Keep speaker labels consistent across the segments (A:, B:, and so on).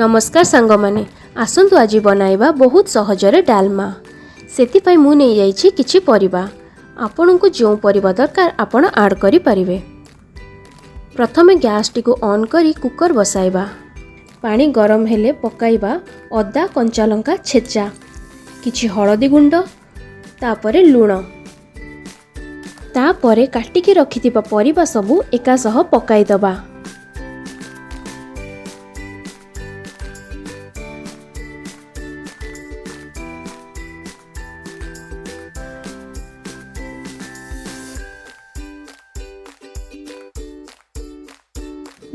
A: ନମସ୍କାର ସାଙ୍ଗମାନେ, ଆସନ୍ତୁ ଆଜି ବନାଇବା ବହୁତ ସହଜରେ ଡାଲମା। ସେଥିପାଇଁ ମୁଁ ନେଇଯାଇଛି କିଛି ପରିବା। ଆପଣଙ୍କୁ ଯେଉଁ ପରିବା ଦରକାର ଆପଣ ଆଡ଼୍ କରିପାରିବେ। ପ୍ରଥମେ ଗ୍ୟାସ୍ଟିକୁ ଅନ୍ କରି କୁକର୍ ବସାଇବା। ପାଣି ଗରମ ହେଲେ ପକାଇବା ଅଦା କଞ୍ଚା ଲଙ୍କା ଛେଚା, କିଛି ହଳଦୀ ଗୁଣ୍ଡ, ତାପରେ ଲୁଣ। ତାପରେ କାଟିକି ରଖିଥିବା ପରିବା ସବୁ ଏକା ସହ ପକାଇଦେବା।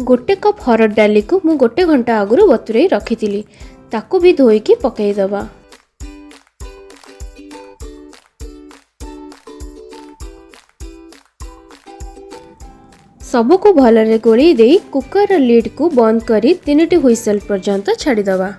A: ଗୋଟେ କପ୍ ହରଡ଼ ଡାଲିକୁ ମୁଁ ଗୋଟେ ଘଣ୍ଟା ଆଗରୁ ବତୁରେଇ ରଖିଥିଲି, ତାକୁ ବି ଧୋଇକି ପକାଇଦେବା। ସବୁକୁ ଭଲରେ ଗୋଳେଇ ଦେଇ କୁକରର ଲିଡ୍କୁ ବନ୍ଦ କରି 3ଟି ହୁଇସେଲ୍ ପର୍ଯ୍ୟନ୍ତ ଛାଡ଼ିଦେବା।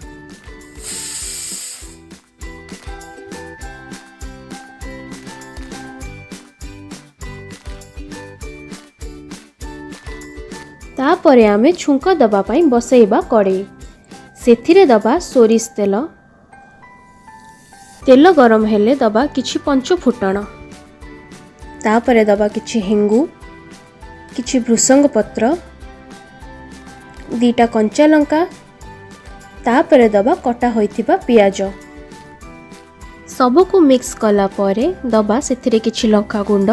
A: ତାପରେ ଆମେ ଛୁଙ୍କ ଦେବା ପାଇଁ ବସେଇବା କଡ଼େଇ। ସେଥିରେ ଦେବା ସୋରିଷ ତେଲ। ତେଲ ଗରମ ହେଲେ ଦେବା କିଛି ପଞ୍ଚ ଫୁଟଣ। ତାପରେ ଦେବା କିଛି ହେଙ୍ଗୁ, କିଛି ଭୃସଙ୍ଗ ପତ୍ର, 2ଟା କଞ୍ଚା ଲଙ୍କା। ତାପରେ ଦେବା କଟା ହୋଇଥିବା ପିଆଜ। ସବୁକୁ ମିକ୍ସ କଲା ପରେ ଦେବା ସେଥିରେ କିଛି ଲଙ୍କା ଗୁଣ୍ଡ।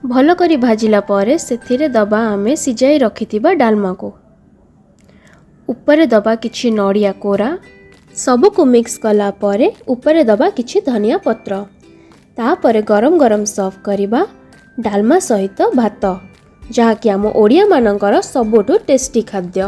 A: ଭଲ କରି ଭାଜିଲା ପରେ ସେଥିରେ ଦେବା ଆମେ ସିଝାଇ ରଖିଥିବା ଡାଲମାକୁ। ଉପରେ ଦେବା କିଛି ନଡ଼ିଆ କୋରା। ସବୁକୁ ମିକ୍ସ କଲା ପରେ ଉପରେ ଦେବା କିଛି ଧନିଆ ପତ୍ର। ତାପରେ ଗରମ ଗରମ ସର୍ଭ କରିବା ଡାଲମା ସହିତ ଭାତ, ଯାହାକି ଆମ ଓଡ଼ିଆମାନଙ୍କର ସବୁଠୁ ଟେଷ୍ଟି ଖାଦ୍ୟ।